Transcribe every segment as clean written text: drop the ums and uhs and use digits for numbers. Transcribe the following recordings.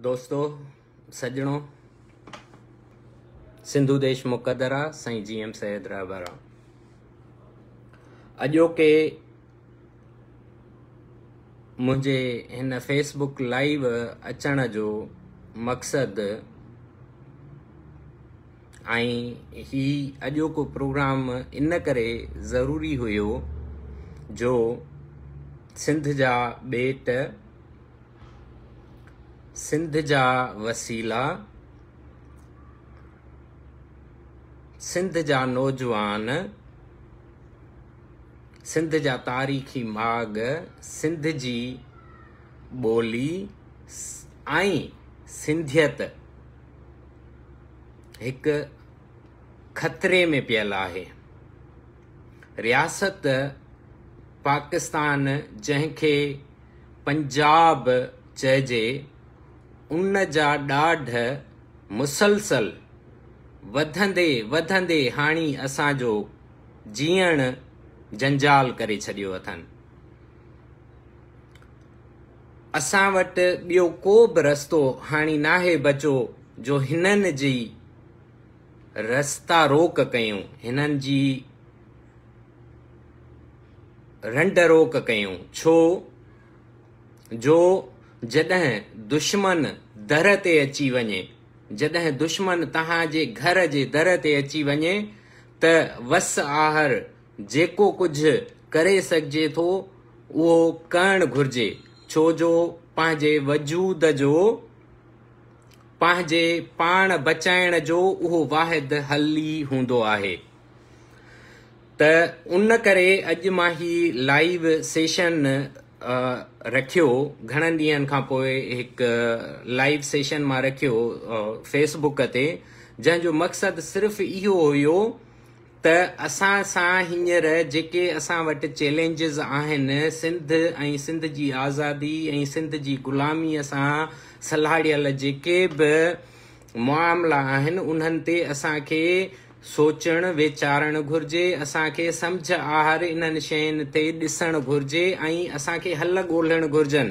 دوستو سڄڻو سنڌو ديش مقدر آ سائين جي ايم سيد رهبر آ. اڄوڪي منهنجي هن فيس بڪ لائيو اچڻ جو مقصد ۽ هي اڄوڪو پروگرام ان ڪري ضروري هيو جو سنڌ جا ٻيٽ، سنڌ جا وسيلا، سنڌ جا نوجوان، سنڌ جا تاريخي ماڳ، سنڌ جي ٻولي ۽ سنڌيت هڪ خطري ۾ پيل آهي. رياست پاڪستان جنهن کي پنجاب چئجي ان جا ڏاڍ مسلسل وڌندي وڌندي هاڻي اسان جو جيئڻ جنجال ڪري ڇڏيو اٿن. اسان وٽ ٻيو ڪو به رستو هاڻي ناهي بچو جو هنن جي رستا روڪ ڪيون، هنن جي رنڊ روڪ ڪيون، ڇو جو جڏهن دشمن در تي اچي وڃي، جڏهن دشمن توهان جي گهر جي در تي اچي وڃي ته وس آهر جيڪو ڪجهه ڪري سگهجي ٿو اهو ڪرڻ گهرجي، ڇو جو پنهنجي وجود جو، پنهنجي پاڻ بچائڻ جو اهو واحد حل ئي هوندو آهي. ته ان ڪري اڄ مان هي لائيو سيشن رکيو، گهڻن ڏينهن کان پوء هڪ لائيو سيشن مان رکيو فيس بڪ تي، جنهن جو مقصد صرف اهو هيو ته اسان سان هينئر جيڪي اسان وٽ چئلينجز آهن، سنڌ ۽ سنڌ جي آزادي ۽ سنڌ جي غلاميء سان سلهاڙيل جيڪي به معاملا آهن، انهن تي اسان کي سوچڻ ويچارڻ گهرجي، اسان کي سمجهه آهر انهن شين تي ڏسڻ گهرجي ۽ اسان کي حل ڳولڻ گهرجن.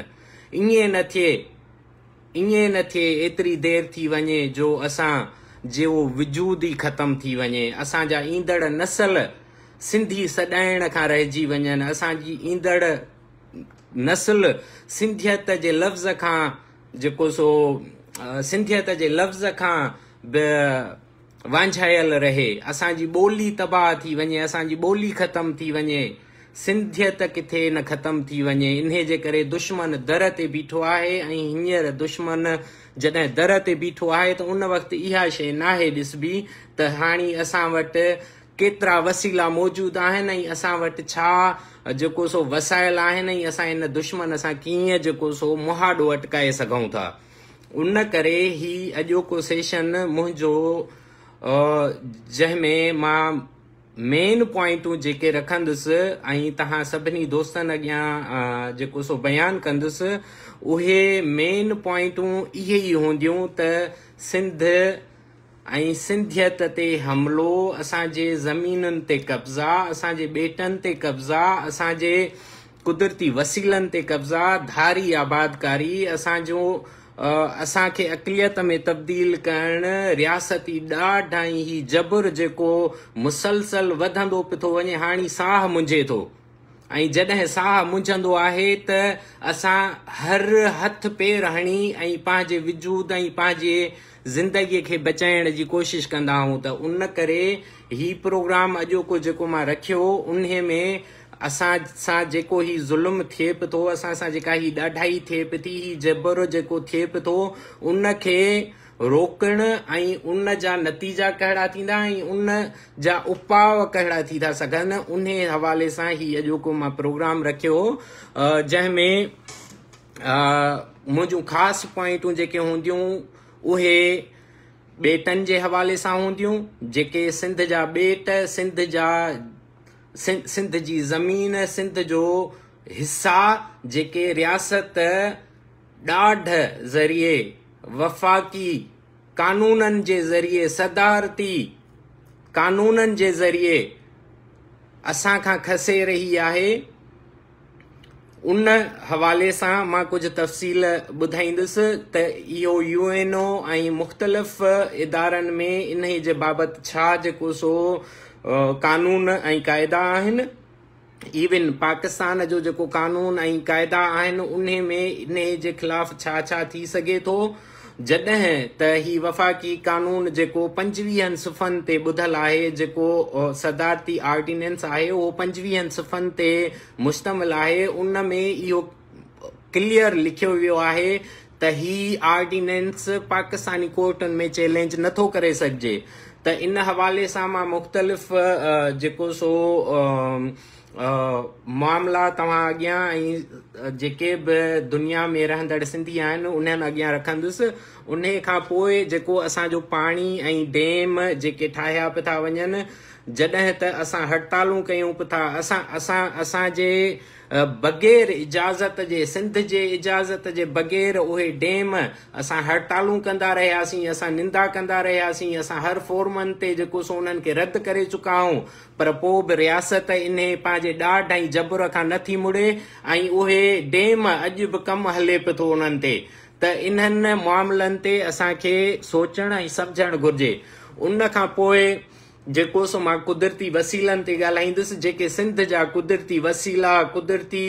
ائين نه ٿئي. ائين نه ٿئي ايتري دير ٿي وڃي جو اسان جو وجود ئي ختم ٿي وڃي، اسان جا ايندڙ نسل سنڌي سڏائڻ کان رهجي وڃن، اسان جي ايندڙ نسل سنڌيت جي لفظ کان جيڪو سو سنڌيت جي لفظ کان به وانجهايل رهي، اسان جي ٻولي تباهه ٿي وڃي، اسان جي ٻولي ختم ٿي وڃي، سنڌيت ڪٿي نه ختم ٿي وڃي، انهي جي ڪري دشمن در تي بيٺو آهي ۽ هينئر دشمن جڏهن در تي بيٺو آهي ته ان وقت اها شيء ناهي ڏسبي ته هاڻي اسان وٽ ڪيترا وسيلا موجود آهن ۽ اسان وٽ ڇا جيڪو سو وسائل آهن ۽ اسان ان دشمن سان ڪيئن جيڪو سو مهاڏو اٽڪائي سگهون ٿا. ان ڪري هي اڄوڪو سيشن منهنجو جنهن ۾ مان مين پوائنٽون جيڪي رکندس ۽ توهان سڀني دوستن اڳيان جيڪو سو بيان ڪندس اهي مين پوائنٽون اهي ئي هونديون ته سنڌ ۽ سنڌيت تي حملو، اسان جي زمينن تي قبضا، اسان جي ٻيٽن تي قبضا، اسان جي قدرتي وسيلن تي قبضا، ڌاري آبادڪاري، اسان جو اسان کي اقليت ۾ تبديل ڪرڻ، رياستي ڏاڍ ۽ هي جبر جيڪو مسلسل وڌندو پيو ٿو وڃي، هاڻي ساهه منجهي ٿو. ۽ جڏهن ساهه منجهندو آهي ته اسان هر هٿ پير هڻي ۽ پنهنجي وجود ۽ پنهنجي زندگي کي بچائڻ جي ڪوشش ڪندا آهيون ته ان ڪري هي پروگرام اڄوڪو جيڪو مان رکيو انهي ۾ اسان سان جيڪو هي ظلم ٿئي به ٿو، اسان سان جيڪا هي ڏاڍائي ٿئي به ٿي، هي جبر جيڪو ٿئي به ٿو ان کي روڪڻ ۽ ان جا نتيجا ڪهڙا ٿيندا ۽ ان جا اپاء ڪهڙا ٿي ٿا سگهن انهي حوالي سان هي اڄوڪو مان پروگرام رکيو هو جنهن ۾ منهنجون خاص پوائنٽون جيڪي هونديون اهي ٻيٽن جي حوالي سان هونديون جيڪي سنڌ جا ٻيٽ سنڌ جا سنڌ جي زمين سنڌ جو حصا جيڪي رياست ڏاڍ ذريعي وفاقي قانونن جي ذريعي صدارتي قانونن جي ذريعي اسان کان کسي رهي آهي. ان حوالي سان مان ڪجهه تفصيل ٻڌائيندس ته اهو يو اين او ۽ مختلف ادارن ۾ انهي جي بابت ڇا جيڪو سو قانون ۽ قاعدا آهن. ايون پاڪستان جو جيڪو قانون ۽ قاعدا آهن انهي ۾ انهي جي خلاف ڇا ڇا ٿي سگهي ٿو. جڏهن ته هي وفاقي قانون جيڪو پنجويهن صفحن تي ٻڌل آهي، جيڪو صدارتي آرڊيننس آهي اهو پنجويهن صفحن تي مشتمل آهي، ان ۾ اهو ڪليئر لکيو ويو آهي ته هي آرڊيننس پاڪستاني ڪورٽن ۾ چئلينج نٿو ڪري سگهجي ته ان حوالي سان مان مختلف جيڪو سو معاملا توهان اڳيان ۽ جيڪي به دنيا ۾ رهندڙ سنڌي آهن انهن اڳيان رکندس. انهي کان پوء جيڪو اسان جو پاڻي ۽ ڊيم جيڪي ٺاهيا به ٿا وڃن، جڏهن ته اسان هڙتالون ڪيون به ٿا، اسان اسان اسان جي بغير اجازت جي، سنڌ جي اجازت جي بغير اهي ڊيم اسان هڙتالون ڪندا رهياسين، اسان نندا ڪندا رهياسين، اسان هر فورمن تي جيڪو سو انهن کي رد ڪري چڪا آهيون، پر پوء به رياست انهي پنهنجي ڏاڍ ۽ جبر کان نه ٿي مڙي ۽ اهي ڊيم اڄ به ڪم هلي پيو ٿو انهن تي ته انهن معاملن تي اسان کي سوچڻ ۽ سمجهڻ گهرجي. ان کان پوء جيڪو سو مان قدرتي وسيلن تي ڳالهائيندس جيڪي سنڌ جا قدرتي وسيلا، قدرتي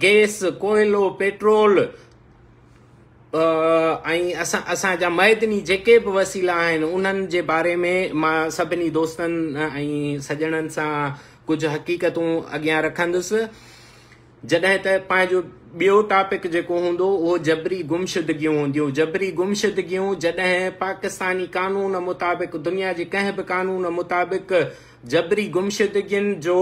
گئس، ڪوئلو، پيٽرول، ۽ اسان اسان جا معدني جيڪي به وسيلا آهن انهن جي باري ۾ مان سڀني دوستن ۽ سڄڻن سان ڪجهه حقيقتون اڳيان رکندس. جڏهن ته پنهنجو ٻيو ٽاپڪ جيڪو هوندو اهو جبري گمشدگيون هونديون. جبري گمشدگيون جڏهن پاڪستاني قانون مطابق دنيا جي ڪنهن به قانون مطابق جبري گمشدگين جو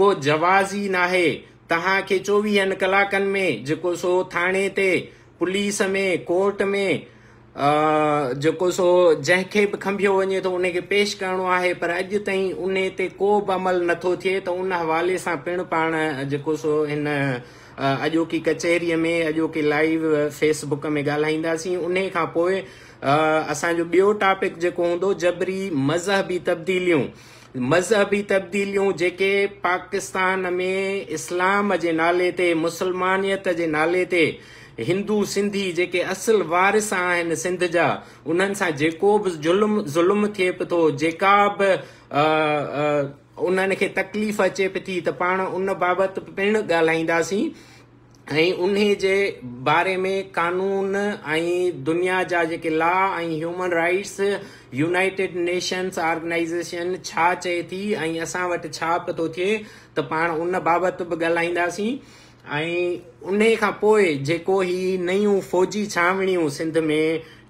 ڪو جواز ئي ناهي. توهان کي چوويهن ڪلاڪن ۾ جيڪو سو ٿاڻي تي، پوليس ۾، ڪورٽ ۾ جيڪو سو جنهن کي به کنڀيو وڃي ٿو ان کي پيش ڪرڻو آهي پر اڄ تائين ان تي ڪو به عمل نٿو ٿئي ته ان حوالي سان پڻ پاڻ جيڪو سو هن اڄوڪي ڪچهريء ۾ اڄوڪي لائيو فيس بڪ ۾ ڳالهائينداسين. انهي کان پوء اسان جو ٻيو ٽاپڪ جيڪو هوندو جبري مذهبي تبديليون. مذهبي تبديليون جيڪي پاڪستان ۾ اسلام جي نالي تي مسلمانيت جي نالي تي هندو سنڌي جيڪي اصل وارث آهن سنڌ جا انهن سان جيڪو به ظلم ظلم ٿئي به ٿو جيڪا به انهن کي تڪليف اچي به ٿي ته پاڻ ان بابت پڻ ڳالهائينداسين. ۽ انهي جي باري ۾ قانون ۽ دنيا جا جيڪي law ۽ human rights united nations organisation ڇا چئي ٿي ۽ اسان وٽ ڇا به ٿو ٿئي ته پاڻ ان بابت به ڳالهائينداسين ۽ انهي کان پوء جيڪو هي نيون فوجي ڇانوڻيون سنڌ ۾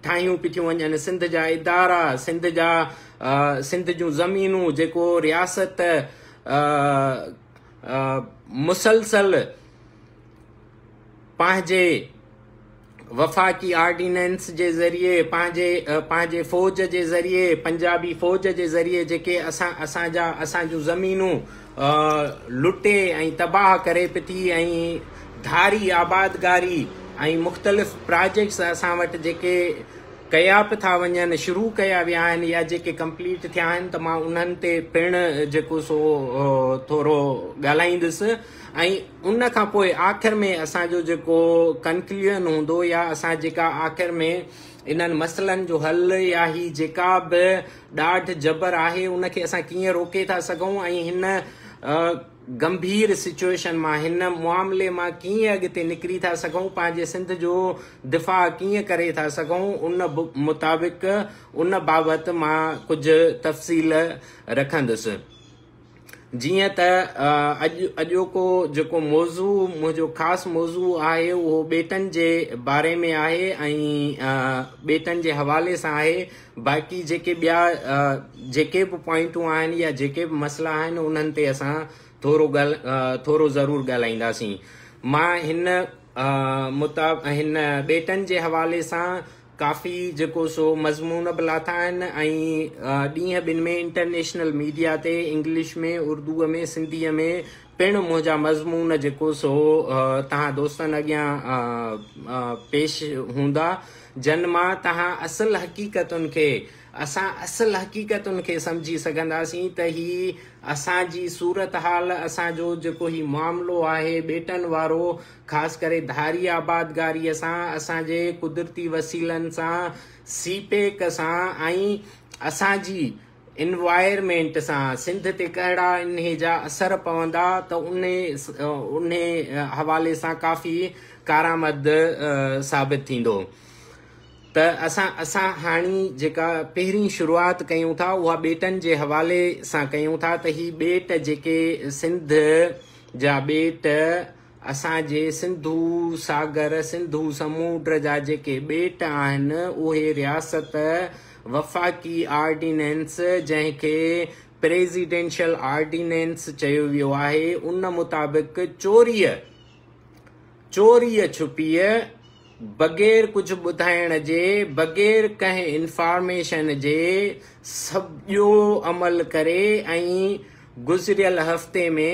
ٺاهيون پي ٿيون وڃن، سنڌ جا ادارا، سنڌ جا سنڌ جون زمينون جيڪو رياست مسلسل پنهنجي وفاقي آرڊيننس جي ذريعي پنهنجي پنهنجي فوج جي ذريعي پنجابي فوج جي ذريعي جيڪي اسان اسان جا اسان جون زمينون لٽي ۽ تباهه ڪري پئي ٿي ۽ ڌاري آبادگاري ۽ مختلف پراجيڪٽس اسان وٽ جيڪي ڪيا به ٿا وڃن، شروع ڪيا ويا آهن يا جيڪي ڪمپليٽ ٿيا آهن ته مان انهن تي پڻ جيڪو سو ٿورو ڳالهائيندس ۽ ان کان پوء آخر ۾ اسان جو جيڪو ڪنڪليون هوندو يا اسان جيڪا آخر ۾ انهن مسئلن جو حل يا هي جيڪا به ڏاڍ جبر آهي ان کي اسان ڪيئن روڪي ٿا سگهون ۽ هن گنڀير سچوئيشن مان هن معاملي مان ڪيئن اڳتي نڪري ٿا سگهون، پنهنجي سنڌ جو دفاع ڪيئن ڪري ٿا سگهون، ان مطابق ان بابت مان ڪجهه تفصيل رکندس. جيئن ته اڄ اڄوڪو جيڪو موضوع منهنجو خاص موضوع آهي اهو ٻيٽن جي باري ۾ آهي ۽ ٻيٽن جي حوالي سان آهي. باقي جيڪي ٻيا جيڪي به پوائنٽون آهن يا جيڪي به مسئلا آهن انهن تي اسان ٿورو ٿورو ضرور ڳالهائينداسين. مان هن مطاب هن ٻيٽن جي حوالي سان ڪافي جيڪو سو مضمون به لاٿا آهن ۽ ڏينهن ٻن ۾ انٽرنيشنل ميڊيا تي انگلش ۾ اردوء ۾ سنڌيء ۾ پڻ منهنجا مضمون جيڪو سو توهان دوستن اڳيان پيش هوندا جن مان توهان اصل حقيقتن کي اسان اصل حقيقتن کي سمجهي سگهنداسين ته هي اسان جي صورتحال اسان جو جيڪو هي معاملو آهي ٻيٽن وارو خاص ڪري ڌاري آبادگاري سان اسان جي قدرتي وسيلن سان سي پيڪ سان ۽ اسان جي انوائرمينٽ سان سنڌ تي ڪهڙا انهي جا اثر پوندا ته انهي حوالي سان ڪافي ڪارآمد ثابت ٿيندو ته اسان اسان هاڻي جيڪا پهرين شروعات ڪيون ٿا اها ٻيٽن جي حوالي سان ڪيون ٿا ته هي ٻيٽ جيڪي سنڌ جا ٻيٽ اسان جي سنڌو ساگر سنڌو سمونڊ جا جيڪي ٻيٽ آهن اهي رياست وفاقي آرڊيننس جنهن کي پريزيڊنشل آرڊيننس چيو ويو آهي ان مطابق چوريء چوريء ڇپيء بغير ڪجهه ٻڌائڻ جي بغير ڪنهن انفارميشن جي سڄو عمل ڪري ۽ گذريل هفتي ۾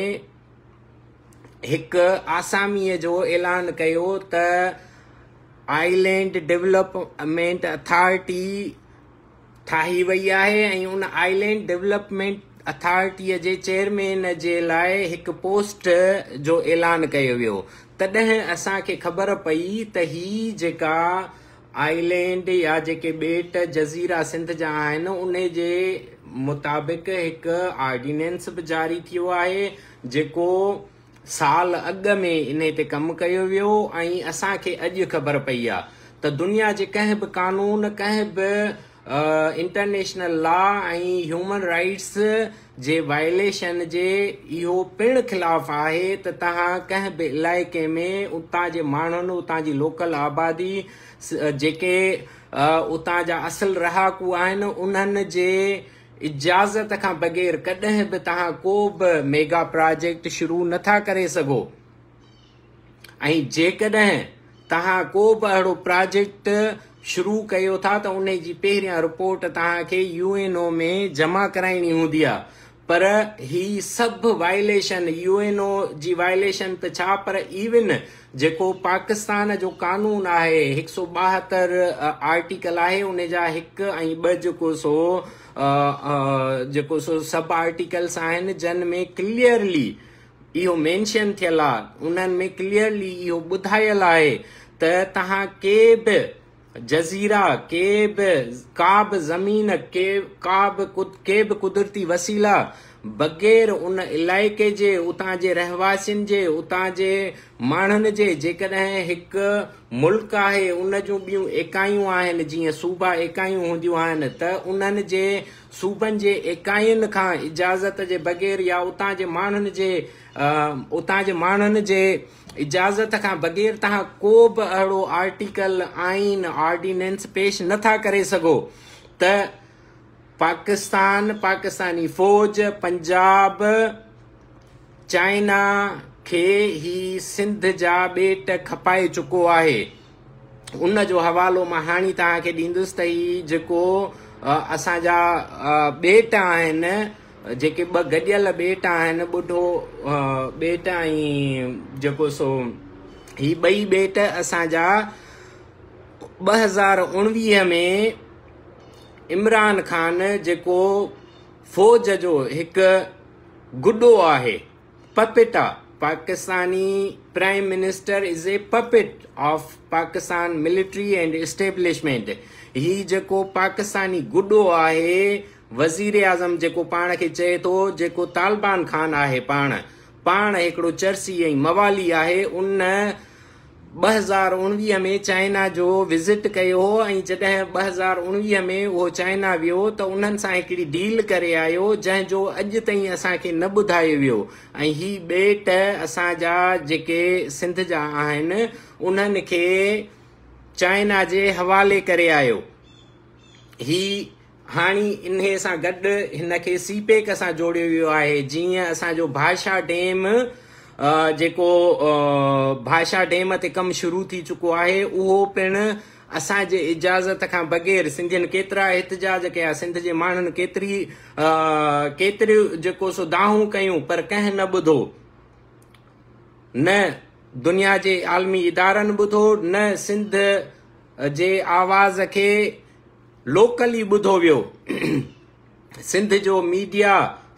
هڪ آساميء جو اعلان ڪيو ته آئلينڊ ڊولپمينٽ اٿارٽي ٺاهي وئي آهي ۽ ان آئلينڊ ڊولپمينٽ اٿارٽيء جي چيئرمين جي لاء هڪ پوسٽ جو اعلان ڪيو ويو تڏهن اسان کي خبر پئي ته هي جيڪا آئلينڊ يا جيڪي ٻيٽ جزيرا سنڌ جا آهن انهي جي مطابق هڪ آرڊيننس به جاري ٿيو آهي جيڪو سال اڳ ۾ انهي تي ڪم ڪيو ويو ۽ اسان کي اڄ خبر پئي آ ته دنيا جي ڪنهن به قانون ڪنهن به انٽرنيشنل لا ۽ هيومن رائيٽس جي وائليشن جي اهو پڻ خلاف آهي ته توهان ڪنهن به علائقي ۾ اتان جي ماڻهن اتان جي لوڪل آبادي جيڪي اتان جا اصل رهاڪو آهن انهن جي اجازت کان بغير ڪڏهن به توهان ڪو به ميگا پراجيڪٽ شروع نه ٿا ڪري سگهو ۽ جيڪڏهن توهان ڪو به اهڙو پراجيڪٽ شروع ڪيو ٿا ته انهي جي پهريان رپورٽ توهان کي يو اين او ۾ جمع ڪرائڻي هوندي آهي پر هي سڀ وائليشن يو اين او جي وائليشن ته ڇا پر ايون جيڪو پاڪستان جو قانون آهي هڪ سو 72 آرٽيڪل آهي ان جا هڪ ۽ ٻه جيڪو سو جيڪو سو سب آرٽيڪلس آهن جن ۾ ڪليئرلي اهو مينشن ٿيل آهي انهن ۾ ڪليئرلي اهو ٻڌايل آهي ته توهان ڪي به جزيرا، ڪي به، ڪا به زمين، ڪي ڪا به ڪي به قدرتي وسيلا بغير ان علائقي جي، اتان جي رهواسين جي، اتان جي ماڻهن جي، جيڪڏهن هڪ ملڪ آهي ان جون ٻيون ايڪايون آهن جيئن صوبا ايڪايون هونديون آهن ته انهن جي صوبن جي ايڪاين کان اجازت جي بغير يا اتان جي ماڻهن جي اتان جي ماڻهن جي اجازت کان بغير توهان ڪو به اهڙو آرٽيڪل، آئين، آرڊيننس پيش نه ٿا ڪري سگهو ته پاڪستان، پاڪستاني فوج، پنجاب، چائنا کي هي سنڌ جا ٻيٽ کپائي چڪو آهي. ان جو حوالو مان هاڻي توهان کي ڏيندس ته هي جيڪو اسان جا ٻيٽ آهن جيڪي ٻه گڏيل ٻيٽ آهن ٻڍو ٻيٽ ۽ جيڪو سو هي ٻئي ٻيٽ اسان جا 2019 ۾ عمران خان جيڪو فوج جو هڪ گڏو آهي پپٽ آ Pakistani prime minister is a puppet of Pakistan military and establishment هي جيڪو پاڪستاني گڏو آهي وزير اعظم جيڪو پاڻ کي چئي ٿو جيڪو طالبان خان آهي پاڻ پاڻ هڪڙو چرسي ۽ موالي آهي ان 2019 ۾ چائنا جو وزٽ ڪيو هو ۽ جڏهن 2019 ۾ اهو چائنا ويو ته انهن سان هڪڙي ڊيل ڪري آيو جنهن جو اڄ تائين اسان کي نه ٻڌايو ويو ۽ هي ٻيٽ اسان جا جيڪي سنڌ جا آهن انهن کي چائنا جي حوالي ڪري آيو. هي هاڻي انهي سان گڏ هن کي سي پيڪ سان جوڙيو ويو آهي جيئن اسان جو ڀاشا ڊيم جيڪو ڀاشا ڊيم تي ڪم شروع ٿي چڪو آهي اهو پڻ اسان جي اجازت کان بغير سنڌين ڪيترا احتجاج ڪيا سنڌ جي ماڻهن ڪيتري ڪيتريون جيڪو سو دانهون ڪيون پر ڪنهن نه ٻڌو. نه دنيا جي عالمي ادارن ٻڌو نه سنڌ جي آواز کي لوڪلي ٻڌو ويو. سنڌ جو ميڊيا،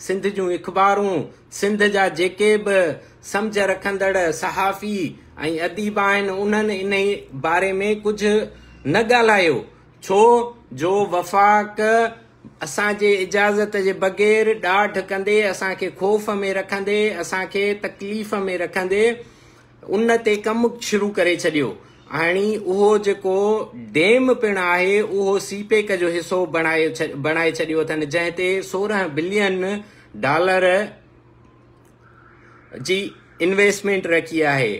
سنڌ جون اخبارون، سنڌ جا جيڪي به سمجهه رکندڙ صحافي ۽ اديب آهن انهن انهي باري ۾ ڪجهه نه ڳالهايو ڇو جو وفاق اسان جي اجازت جي بغير ڏاڍ ڪندي اسان کي خوف ۾ رکندي اسان کي تڪليف ۾ رکندي ان تي ڪم شروع ڪري ڇڏيو. هاڻي اهو جيڪو ڊيم پڻ آهي اهو سي پيڪ جو حصو بڻائي ڇڏيو اٿن جنهن تي 16 بلين ڊالر جي انويسٽمينٽ رکي آهي.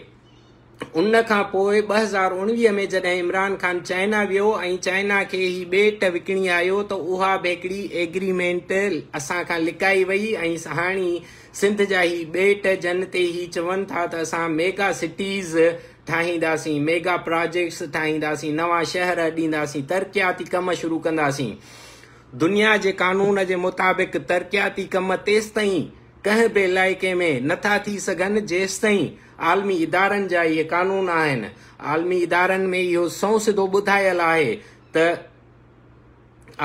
ان کان پوء 2019 ۾ جڏهن عمران خان چائنا ويو ۽ چائنا کي هي ٻيٽ وڪڻي آيو ته اها به هڪڙي ايگريمينٽ اسان کان لڪائي وئي ۽ هاڻي سنڌ جا هي ٻيٽ جن تي هي چون ٿا ته اسان ميگا سٽيز ٺاهينداسين، ميگا پراجيڪٽس ٺاهينداسين، نوان شهر اڏينداسين، ترقياتي ڪم شروع ڪنداسين. دنيا جي قانون جي مطابق ترقياتي ڪم تيستائين ڪنهن به علائقي ۾ نٿا ٿي سگهن جيستائين عالمي ادارن جا اهي قانون آهن. عالمي ادارن ۾ اهو سنئون سڌو ٻڌايل آهي ته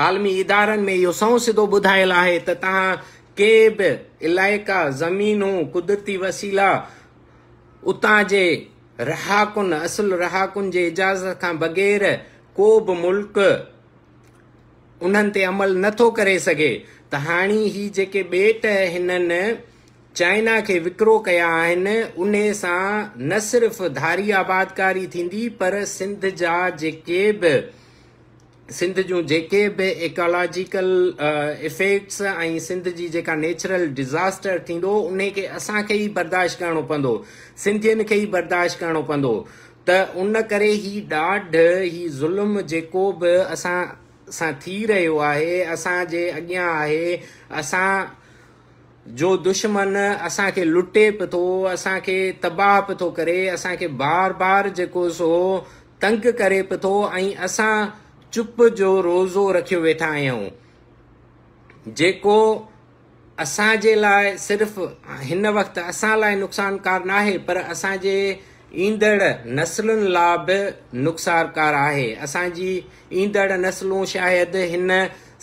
عالمي ادارن ۾ اهو سنئون سڌو ٻڌايل آهي ته توهان ڪي به علائقا، زمينون، قدرتي وسيلا اتان جي رهاڪن، اصل رهاڪن جي اجازت کان بغير ڪو به ملڪ انهن تي عمل نه ٿو ڪري سگهي ته هاڻي هي جيڪي ٻيٽ هنن چائنا کي وڪرو ڪيا آهن انهي سان نه صرف ڌاري آبادڪاري ٿيندي پر سنڌ جا جيڪي به سنڌ جون جيڪي به ايڪالاجيڪل افيڪٽس ۽ سنڌ جي جيڪا نيچرل ڊزاسٽر ٿيندو انهي کي اسان کي ئي برداشت ڪرڻو پوندو سنڌين کي ئي برداشت ڪرڻو پوندو ته ان ڪري هي ڏاڍ هي ظلم جيڪو به اسان سان ٿي رهيو آهي اسان جي اڳيان آهي اسان جو دشمن اسان کي لٽي به ٿو اسان کي تباهه به ٿو ڪري اسان کي بار بار جيڪو سو تنگ ڪري به ٿو ۽ اسان چپ جو روزو رکيو ويٺا آهيون جيڪو اسان جي لاء صرف هن وقت اسان لاء نقصانڪار ناهي پر اسان جي ايندڙ نسلن لاء به نقصانڪار آهي. اسان جي ايندڙ نسلون شايد هن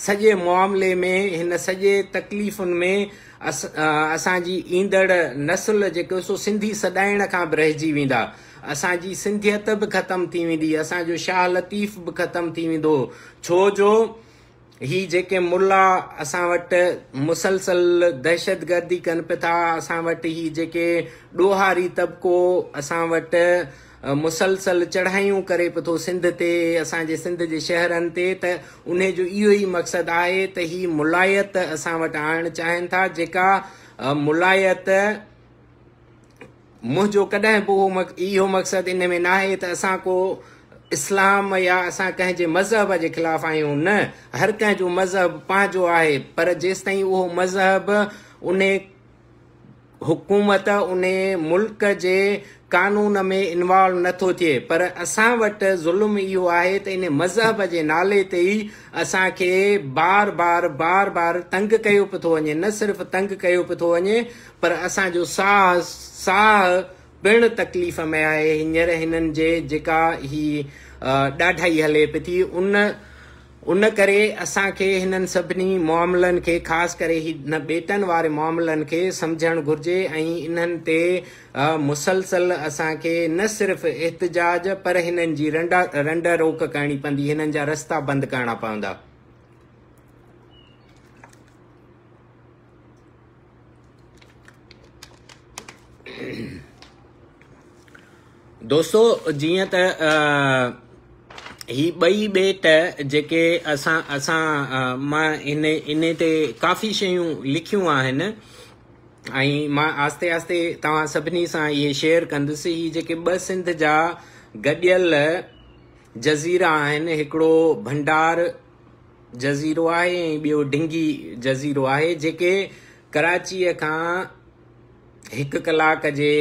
سڄي معاملي ۾ هن سڄي تڪليفن ۾ اسان جي ايندڙ نسل جيڪو سو سنڌي سڏائڻ کان به رهجي ويندا. اسان جي سنڌيت به ختم ٿي ويندي، اسان جو شاهه لطيف به ختم ٿي ويندو ڇو جو هي جيڪي ملا اسان وٽ مسلسل دهشتگردي ڪن پيا ٿا، اسان وٽ هي جيڪي ڏوهاري طبقو اسان وٽ مسلسل چڙهايون ڪري پيو ٿو سنڌ تي، اسان جي سنڌ جي شهرن تي ته انهي جو اهو ئي مقصد آهي ته هي ملائيت اسان وٽ آڻڻ چاهين ٿا جيڪا ملائيت منهنجو ڪڏهن به اهو مقصد ان ۾ ناهي ته اسان ڪو اسلام يا اسان ڪنهن جي مذهب جي خلاف آهيون نه هر ڪنهن جو مذهب پنهنجو آهي پر جيستائين اهو مذهب ان حڪومت ان ملڪ جي قانون ۾ انوالو نٿو ٿئي پر اسان وٽ ظلم اهو آهي ته ان مذهب جي نالي تي ئي اسان کي بار بار بار بار تنگ ڪيو پيو ٿو وڃي نه صرف تنگ ڪيو پيو ٿو وڃي پر اسان جو ساهه ساهه پڻ تڪليف ۾ آهي هينئر هنن جي جيڪا هي ڏاڍائي هلي پئي ٿي ان ان ڪري اسان کي هنن سڀني معاملن کي خاص ڪري هي هن ٻيٽن واري معاملن کي سمجهڻ گهرجي ۽ انهن تي مسلسل اسان کي نه صرف احتجاج پر هنن جي رنڊا رنڊ روڪ ڪرڻي پوندي هنن جا رستا بند ڪرڻا پوندا. دوستو جيئن ته هي ٻئي ٻيٽ جيڪي اسان اسان مان ان ان تي ڪافي شيون لکيون آهن ۽ مان آهستي آهستي توهان سڀني سان اهي شيئر ڪندس هي جيڪي ٻه سنڌ جا گڏيل جزيرا آهن هڪڙو ڀنڊار جزيرو آهي ۽ ٻيو ڊنگي جزيرو آهي جيڪي ڪراچيء کان هڪ ڪلاڪ جي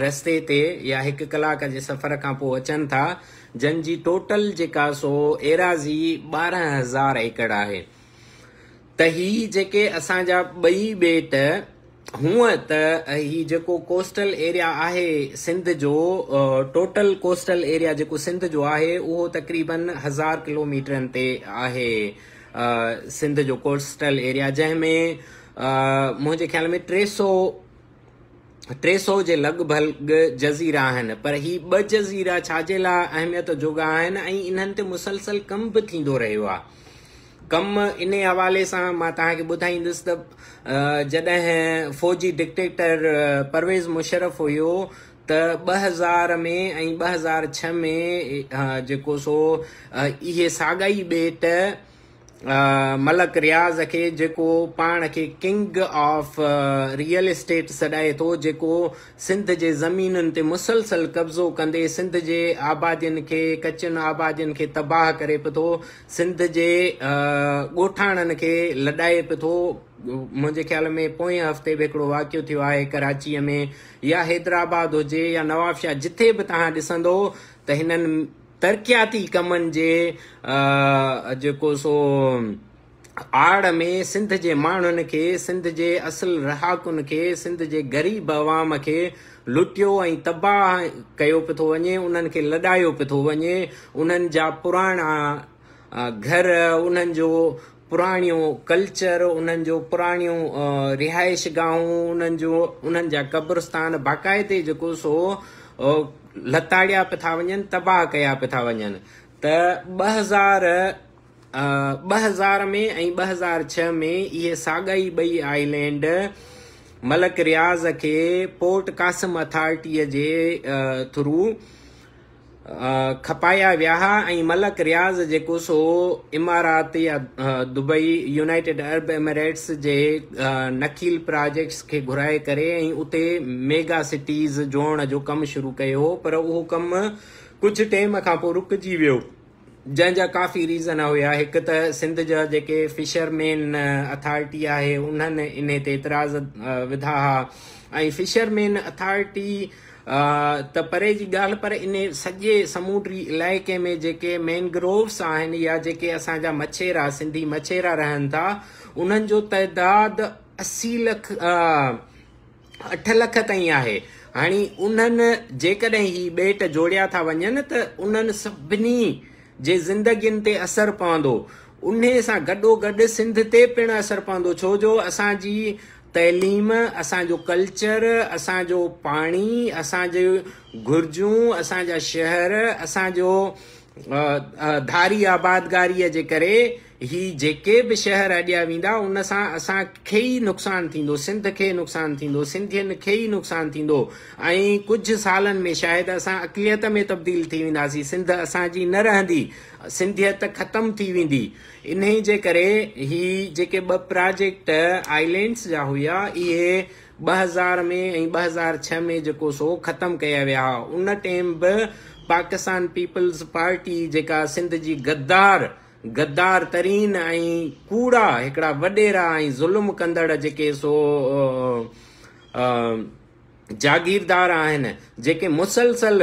رستي تي يا هڪ ڪلاڪ جي سفر کان پوء اچن ٿا جن جي ٽوٽل جيڪا سو ايراضي 12,000 ايڪڙ آهي ته هي جيڪي اسان جا ٻئي ٻيٽ هونء ته هي جيڪو ڪوسٽل ايريا آهي سنڌ جو ٽوٽل ڪوسٽل ايريا جيڪو سنڌ جو آهي اهو تقريبن هزار ڪلوميٽرن تي آهي سنڌ جو ڪوسٽل ايريا جنهن ۾ منهنجي خيال ۾ 300 جي لڳ ڀڳ جزيرا آهن پر هي ٻه جزيرا ڇا جي لاء اهميت جوڳا آهن ۽ انهن تي مسلسل ڪم به ٿيندو رهيو آهي. ڪم انهي حوالي سان مان توهان کي ٻڌائيندس ته جڏهن فوجي ڊڪٽيٽر پرويز مشرف هيو ته 2000 ۾ ۽ 2006 ۾ جيڪو سو اهي ساڳا ئي ٻيٽ ملڪ رياض کي جيڪو پاڻ کي ڪنگ آف ريئل اسٽيٽ سڏائي ٿو جيڪو سنڌ جي زمينن تي مسلسل قبضو ڪندي سنڌ جي آبادين کي ڪچين آبادين کي تباهه ڪري پيو ٿو سنڌ جي ڳوٺاڻن کي لڏائي پيو ٿو. منهنجي خيال ۾ پوئين هفتي به هڪڙو واقعو ٿيو آهي ڪراچيء ۾ يا حيدرآباد هجي يا نوابشاهه جٿي به توهان ڏسندو ته هنن ترقياتي ڪمن جي جيڪو سو آڙ ۾ سنڌ جي ماڻهن کي سنڌ جي اصل رهاڪن کي سنڌ جي غريب عوام کي لٽيو ۽ تباهه ڪيو پيو ٿو وڃي انهن کي لڏايو پيو ٿو وڃي انهن جا پراڻا گهر انهن جو پراڻيون ڪلچر انهن جو پراڻيون رهائش گاهون انهن جو انهن جا قبرستان باقاعدي جيڪو سو لتاڙيا پيا ٿا وڃن تباهه ڪيا پيا ٿا وڃن ته 2000 ۾ ۽ 2006 ۾ اهي ساڳا ئي ٻئي آئلينڊ ملڪ رياض کي پورٽ قاسم اٿارٽيء جي ٿرو کپايا ويا ها ۽ ملڪ رياض جيڪو سو امارات يا دبئي يونائيٽيڊ عرب ايمريٽس جي نخيل پراجيڪٽس کي گهرائي ڪري ۽ اتي ميگا سٽيز جوڙڻ جو ڪم شروع ڪيو هو پر اهو ڪم ڪجهه ٽيم کان پوء رڪجي ويو. جنهن جا ڪافي ريزن هيا هڪ ته سنڌ جا جيڪي فشرمين اٿارٽي آهي انهن انهي تي اعتراض وڌا ها ۽ فشرمين اٿارٽي ته پري جي ڳالهه پر انهي سڄي سمونڊي علائقي ۾ جيڪي مينگرووس آهن يا جيڪي اسان جا مڇيرا سنڌي مڇيرا رهن ٿا انهن جو تعداد 80 لک 8 لک تائين آهي. هاڻي انهن جيڪڏهن هي ٻيٽ جوڙيا ٿا وڃن ته انهن سڀني جي زندگين تي اثر پوندو. انهي سان گڏوگڏ سنڌ تي پڻ اثر پوندو ڇو جو اسان جي تعليم، اسان جو ڪلچر، اسان جو پاڻي، اسان جون گهرجون، اسان جا شهر، اسان جو ڌاري آبادگاريء جي ڪري هي جيڪي به شهر اڏيا ويندا ان سان اسان کي ئي نقصان ٿيندو، سنڌ کي نقصان ٿيندو، سنڌين کي ئي نقصان ٿيندو ۽ ڪجهه سالن ۾ شايد اسان اقليت ۾ تبديل ٿي وينداسين، سنڌ اسان جي نه رهندي، سنڌيت ختم ٿي ويندي. انهي جي ڪري هي جيڪي ٻه پراجيڪٽ آئلينڊس جا هيا اهي 2000 ۾ ۽ 2006 ۾ جيڪو سو ختم ڪيا ويا ها. ان ٽيم به پاڪستان پيپلز پارٽي جيڪا سنڌ جي غدار غدار ترين ۽ ڪوڙا هڪڙا وڏيرا ۽ ظلم ڪندڙ جيڪي سو جاگيردار آهن جيڪي مسلسل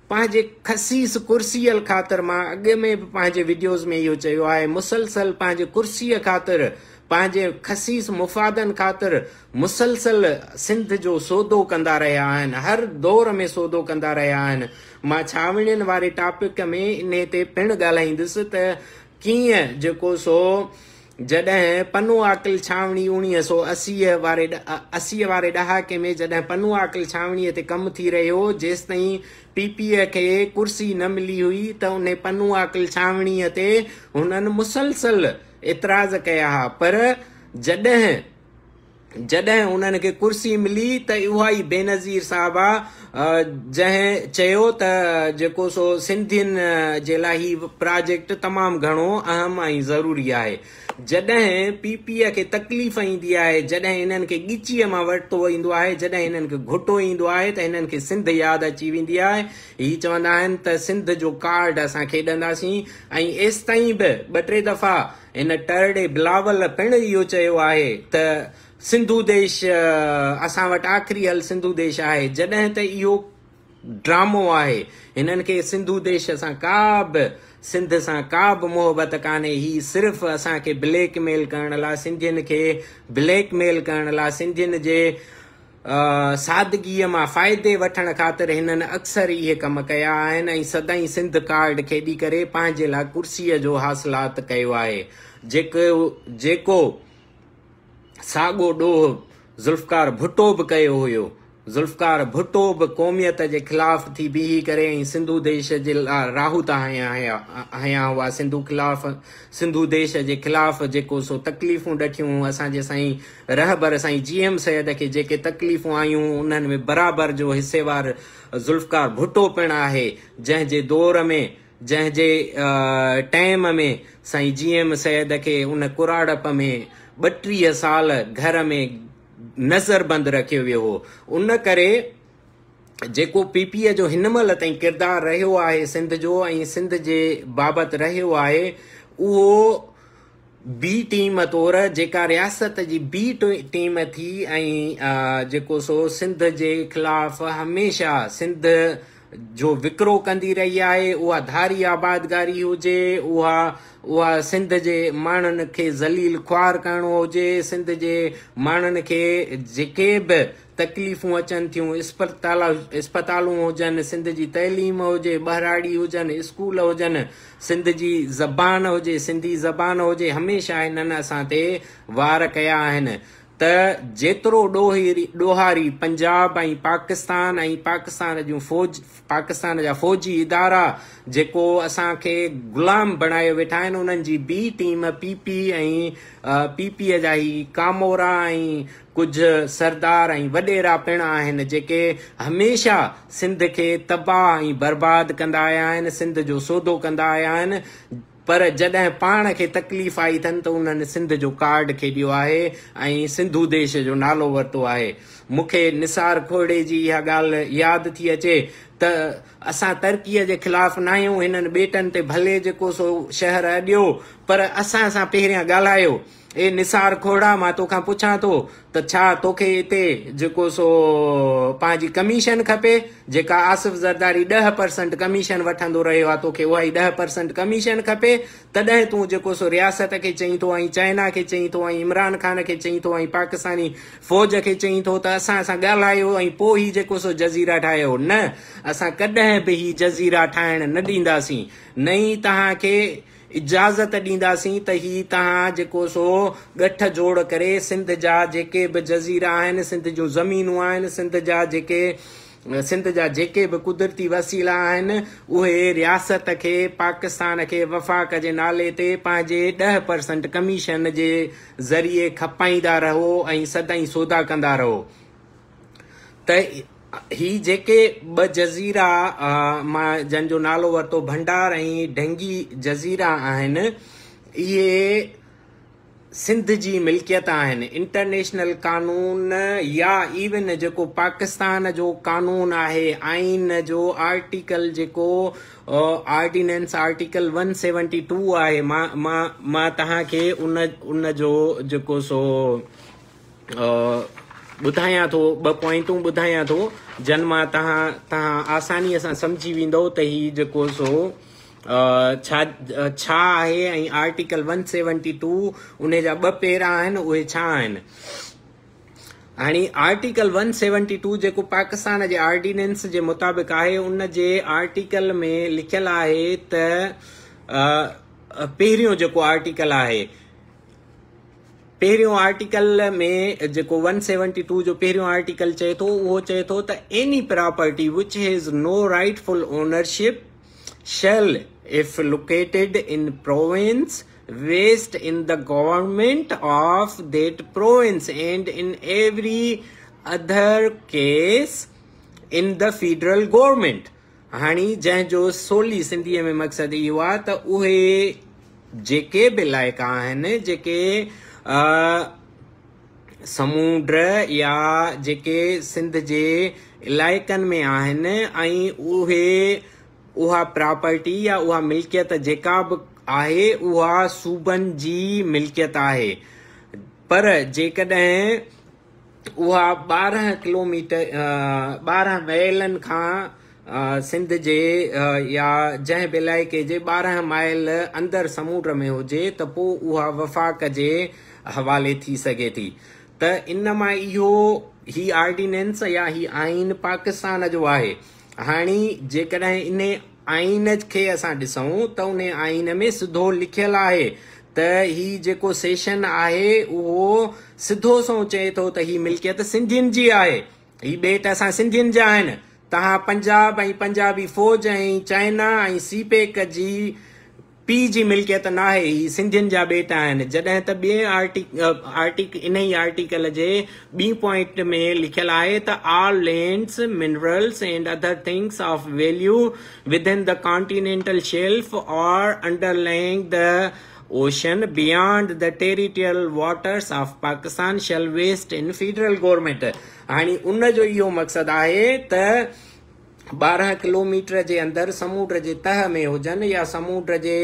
پنهنجي خسيس ڪرسيء خاطر مان اڳ ۾ به پنهنجي وڊيوز ۾ اهو چيو آهي مسلسل پنهنجي ڪرسيء خاطر پنهنجي خسيس مفادن خاطر مسلسل سنڌ جو سودو ڪندا رهيا آهن هر دور ۾ سودو ڪندا رهيا آهن مان ڇانوڻين واري ٽاپڪ ۾ انهي تي پڻ ڳالهائيندس ته ڪيئن جيڪو سو جڏهن پنو عاقل ڇانوڻي 1980 واري ڏهاڪي ۾ جڏهن پنو عاقل ڇانوڻيء تي ڪم ٿي رهيو هو جيستائين پي پي کي ڪرسي نه ملي هئي ته انهي پنو عاقل ڇانوڻيء تي هنن مسلسل اعتراض ڪيا ها پر جڏهن جڏهن انهن کي ڪرسي ملي ته اها ئي بينظير صاحبه جنهن چيو ته جيڪو سو سنڌين جي لاء هي پراجيڪٽ تمام گهڻو اهم ۽ ضروري آهي. جڏهن پي پي کي تڪليف ايندي آهي، جڏهن انهن کي ڳچيء مان ورتو ويندو آهي، جڏهن انهن کي گهٽو ايندو آهي ته انهن کي سنڌ ياد اچي ويندي آهي. هي چوندا آهن ته سنڌ جو ڪارڊ اسان کيڏنداسين ۽ ايستائين به ٻه ٽي دفعا هن ٽرڙي بلاول پڻ اهو چيو آهي ته سنڌو ديش اسان وٽ آخري حل سنڌو ديش آهي جڏهن ته اهو ڊرامو آهي هنن کي سنڌو ديش سان ڪا به سنڌ سان ڪا به محبت ڪانهي هي صرف اسان کي بليڪ ميل ڪرڻ لاء سنڌين کي بليڪ ميل ڪرڻ لاء سنڌين جي سادگيء مان فائدي وٺڻ خاطر هنن اڪثر اهي ڪم ڪيا آهن ۽ سدائين سنڌ ڪارڊ کيڏي ڪري پنهنجي لاء ڪرسيء جو حاصلات ڪيو آهي جيڪو جيڪو ساڳو ڏوهه ذوالفقار ڀٽو به ڪيو هيو. ذوالفقار ڀٽو به قوميت جي خلاف ٿي بيهي ڪري ۽ سنڌو ديش جي لاء راهوتا هنيا هئا. سنڌو خلاف سنڌو ديش جي خلاف جيڪو سو تڪليفون ڏٺيون اسان جي سائين رهبر سائين جي ايم سيد کي جيڪي تڪليفون آيون انهن ۾ برابر جو حصيوار ذوالفقار ڀٽو پڻ آهي جنهن جي دور ۾ جنهن جي ٽئم ۾ سائين جي ايم سيد کي ان ڪراڙپ ۾ 32 سال گهر ۾ نظر بند رکيو ويو هو. ان ڪري جيڪو پي پي جو هن مهل تائين ڪردار رهيو آهي سنڌ جو ۽ سنڌ جي بابت رهيو آهي اهو بي ٽيم طور جيڪا رياست جي بي ٽيم ٿي ۽ جيڪو سو سنڌ جي خلاف هميشه سنڌ جو وڪرو ڪندي رهي آهي، اها ڌاري آبادگاري هجي، اها اها سنڌ جي ماڻهن کي ذليل خوار ڪرڻو هجي، سنڌ جي ماڻهن کي جيڪي به تڪليفون اچن ٿيون، اسپتال اسپتالون هجن، سنڌ جي تعليم هجي، ٻهراڙي هجن، اسڪول هجن، سنڌ جي زبان هجي، سنڌي زبان هجي، هميشه هنن اسان تي وار ڪيا آهن. ته جيترو ڏوهاري پنجاب ۽ پاڪستان ۽ پاڪستان جون فوج پاڪستان جا فوجي ادارا جيڪو اسان کي غلام بڻايو ويٺا آهن انهن جي B team P P ۽ P P جا هي ڪامورا ۽ ڪجهه سردار ۽ وڏيرا پڻ آهن جيڪي هميشه سنڌ کي تباهه ۽ برباد ڪندا آيا آهن سنڌ جو سودو ڪندا آيا آهن پر جڏهن پاڻ کي تڪليف آئي اٿن ته انهن سنڌ جو ڪارڊ کيڏيو آهي ۽ سنڌو ديش جو نالو ورتو آهي. مون کي نثار کوهڙي جي اها ڳالهه ياد ٿي اچي ته اسان ترقيء جي خلاف ناهيون، هنن ٻيٽن تي ڀلي جيڪو سو شهر اڏيو پر اسان سان پهريان ڳالهايو. اي نثار کوهڙا مان توکان پڇان ٿو ته ڇا توکي اتي جيڪو سو پنهنجي ڪميشن کپي جيڪا آصف زرداري 10% ڪميشن وٺندو رهيو آهي توکي اها ئي 10% ڪميشن کپي تڏهن تون جيڪو سو رياست کي چئين ٿو ۽ چائنا کي چئين ٿو ۽ عمران خان کي چئين ٿو ۽ پاڪستاني فوج کي چئين ٿو ته اسان سان ڳالهايو ۽ پوء هي جيڪو سو جزيرا ٺاهيو نه اسان ڪڏهن به هي جزيرا ٺاهڻ نه ڏينداسين نه ئي توهان کي اجازت ڏينداسين ته هي توهان جيڪو سو ڳٺ جوڙ ڪري سنڌ جا جيڪي به جزيرا آهن، سنڌ جون زمينون آهن، سنڌ جا جيڪي سنڌ جا جيڪي به قدرتي وسيلا آهن اهي رياست کي پاڪستان کي وفاق جي نالي تي پنهنجي 10% ڪميشن جي ذريعي کپائيندا رهو ۽ سدائين سودا ڪندا رهو. ته هي جيڪي ٻه جزيرا مان جن جو نالو ورتو ڀنڊار ۽ ڍنگي جزيرا آهن اهي سنڌ جي ملڪيت آهن انٽرنيشنل قانون يا ايون جيڪو پاڪستان جو قانون آهي آئين جو آرٽيڪل جيڪو آرڊيننس آرٽيڪل 172 آهي مان مان مان توهان کي ان ان جو جيڪو سو ٻڌايان ٿو ٻه پوائنٽون ٻڌايان ٿو جن مان توهان توهان آسانيء سان سمجهي ويندؤ ته هي جيڪو سو ڇا ڇا آهي ۽ آرٽيڪل 172 ان جا ٻه پيرا آهن اهي ڇا آهن هاڻي آرٽيڪل 172 جيڪو پاڪستان جي آرڊيننس جي مطابق آهي ان جي آرٽيڪل ۾ لکيل آهي ته پهريون جيڪو آرٽيڪل آهي پهريون آرٽيڪل ۾ جيڪو 172 جو پهريون آرٽيڪل چئي ٿو اهو چئي ٿو ته any property which has no rightful ownership shall if located in province vest in the government of that province and in every other case in the federal government هاڻي جنهن جو سولي سنڌيء ۾ مقصد اهو آهي ته اهي جيڪي به علائقا آهن جيڪي سمونڊ يا جيڪي سنڌ جي علائقن ۾ آهن ۽ اهي اها پراپرٽي يا اها ملڪيت جيڪا به آهي اها صوبن جي ملڪيت آهي پر جيڪڏهن اها 12 ڪلوميٽر 12 ميلن کان سنڌ جي يا جنهن به علائقي جي 12 مائل اندر سمونڊ ۾ هجي ته پوء اها وفاق جي حوالي ٿي سگهي ٿي ته ان مان اهو هي آرڊيننس يا هي آئين پاڪستان جو آهي. هاڻي جيڪڏهن انهي آئين کي اسان ڏسون ته انهي آئين ۾ سڌو لکيل آهي ته هي جيڪو سيشن آهي اهو سڌو سنئون چئي ٿو ته هي ملڪيت سنڌين جي آهي. هي ٻيٽ اسان سنڌين جا آهن. توهان پنجاب ۽ پنجابي فوج ۽ چائنا ۽ سي پيڪ جي پي جي ملڪيت ناهي، هي سنڌين جا ٻيٽ آهن، جڏهن ته ٻئين آرٽيڪ انهي آرٽيڪل جي ٻي پوائنٽ ۾ لکيل آهي ته all lands, minerals and other things of value within the continental shelf or underlying the ocean beyond the territorial waters of Pakistan shall vest in federal government هاڻي ان جو اهو مقصد آهي ته 12 ڪلوميٽر جي اندر سمونڊ جي تهه ۾ هجن يا سمونڊ جي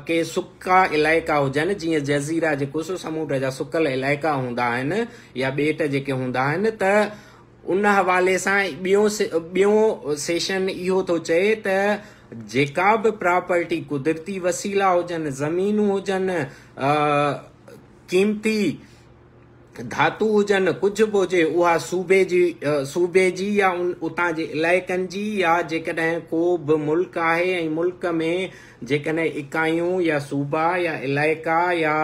ڪي سڪا علائقا هجن جيئن جزيرا جيڪو سو سمونڊ جا سڪل علائقا هوندا آهن يا ٻيٽ جيڪي هوندا آهن ته ان حوالي سان ٻيون سيشن اهو ٿو چئي ته جيڪا به پراپرٽي قدرتي وسيلا هجن زمينون هجن قيمتي ڌاتو هجن، ڪجهه به هجي، اها صوبي جي صوبي جي يا اتان جي علائقن جي يا جيڪڏهن ڪو به ملڪ آهي ۽ ملڪ ۾ جيڪڏهن اڪايون يا صوبا يا علائقا يا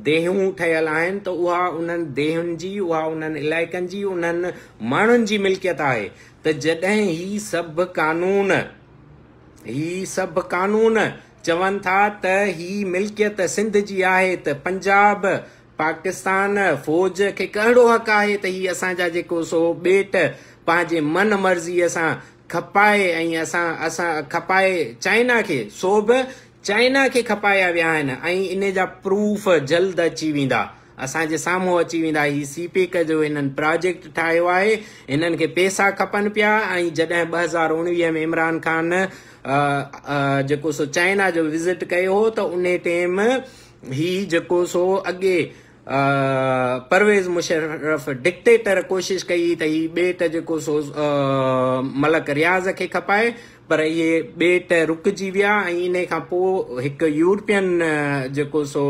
ديهون ٺهيل آهن ته اها انهن ديهن جي، اها انهن علائقن جي، انهن ماڻهن جي ملڪيت آهي ته جڏهن هي سڀ قانون هي سڀ قانون چون ٿا ته هي ملڪيت سنڌ جي آهي ته پنجاب پاڪستان فوج کي ڪهڙو حق آهي ته هي اسان جا جيڪو سو ٻيٽ پنهنجي من مرضيء سان کپائي ۽ اسان اسان کپائي چائنا کي سو به چائنا کي کپايا ويا آهن ۽ انهي جا پروف جلد اچي ويندا اسان جي سامهون اچي ويندا هي سي پيڪ جو هنن پراجيڪٽ ٺاهيو آهي هنن کي پيسا کپن پيا ۽ جڏهن 2019 ۾ عمران خان جيڪو سو چائنا جو وزٽ ڪيو هو ته انهي ٽيم هي جيڪو سو اڳي پرويز مشرف ڊڪٽيٽر ڪوشش ڪئي ته هي ٻيٽ جيڪو سو ملڪ رياض کي کپائي پر اهي ٻيٽ رڪجي ويا ۽ انهي کان پوء هڪ يورپين جيڪو سو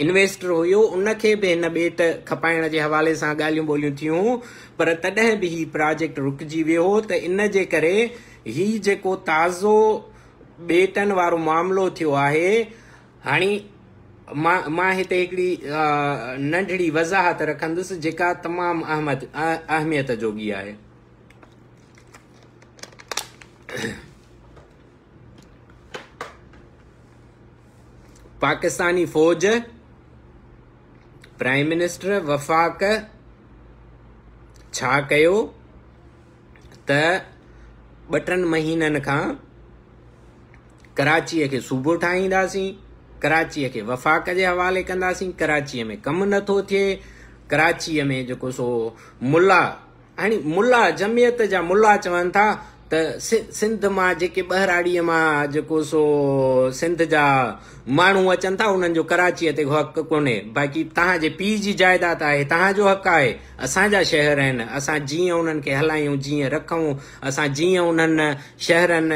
انويسٽر هيو ان کي به هن ٻيٽ کپائڻ جي حوالي سان ڳالهيون ٻولهيون ٿيون پر تڏهن به هي پراجيڪٽ رڪجي ويو هو ته ان جي ڪري هي جيڪو تازو ٻيٽن وارو معاملو ٿيو آهي. هاڻي مان مان هتي هڪڙي ننڍڙي وضاحت رکندس جيڪا تمام احمد اهميت جوڳي آهي. پاڪستاني فوج، پرائم منسٽر، وفاق ڇا ڪيو؟ ته ٻه ٽن مهينن کان ڪراچيء کي صوبو ٺاهينداسين، ڪراچيء کي وفاق جي حوالي ڪنداسين، ڪراچيء ۾ ڪم نٿو ٿئي، ڪراچيء ۾ جيڪو سو ملا هاڻي ملا جمعيت جا ملا چون ٿا ته سنڌ مان جيڪي ٻهراڙيء مان جيڪو سو سنڌ جا ماڻهو اچن ٿا انهن جو ڪراچيء تي حق ڪونهي باقي توهان جي پيء جي جائيداد آهي توهان جو حق آهي اسان جا شهر آهن، اسان جيئن انهن کي هلايون، جيئن رکون، اسان جيئن انهن شهرن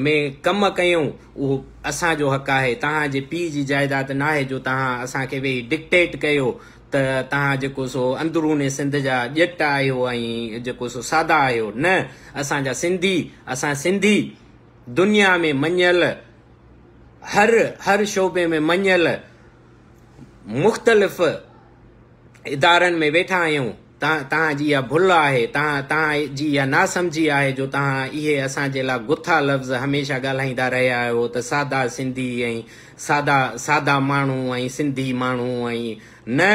۾ ڪم ڪيون، اهو اسان جو حق آهي. توهان جي پيء جي جائيداد ناهي جو توهان اسان کي ويهي ڊڪٽيٽ ڪيو ته توهان جيڪو سو اندروني سنڌ جا ڄٽ آهيو ۽ جيڪو سو سادا آهيو. نه، اسان جا سنڌي، اسان سنڌي دنيا ۾ مڃيل، هر هر شعبي ۾ مڃيل مختلف ادارن ۾ ويٺا آهيون، توهان جي اها ڀل آهي، توهان جي اها ناسمجهي آهي جو توهان اهي اسان جي لاء گٿا لفظ هميشه ڳالهائيندا رهيا آهيو ته سادا سنڌي ۽ سادا سادا ماڻهو ۽ سنڌي ماڻهو ۽ نه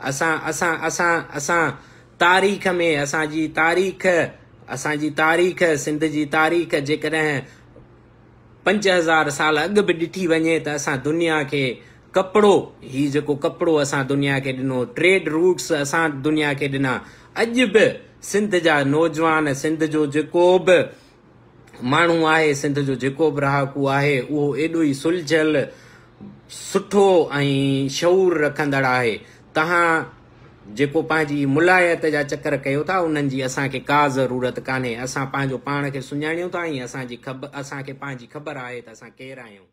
اسان اسان اسان اسان تاريخ ۾ اسان جي تاريخ اسان جي تاريخ سنڌ جي تاريخ جيڪڏهن 5000 سال اڳ به ڏٺي وڃي ته اسان دنيا کي ڪپڙو، هي جيڪو ڪپڙو اسان دنيا کي ڏنو، ٽريڊ روٽس اسان دنيا کي ڏنا، اڄ به سنڌ جا نوجوان، سنڌ جو جيڪو به ماڻهو آهي، سنڌ جو جيڪو به رهاڪو آهي، اهو ايڏو ئي سلجهيل، سٺو ۽ شعور رکندڙ آهي. توهان جيڪو پنهنجي ملايت جا چڪر ڪيو ٿا، انهن جي اسان کي ڪا ضرورت ڪانهي. اسان پنهنجو پاڻ کي سڃاڻيون ٿا ۽ اسان کي پنهنجي خبر آهي ته اسان ڪير آهيون.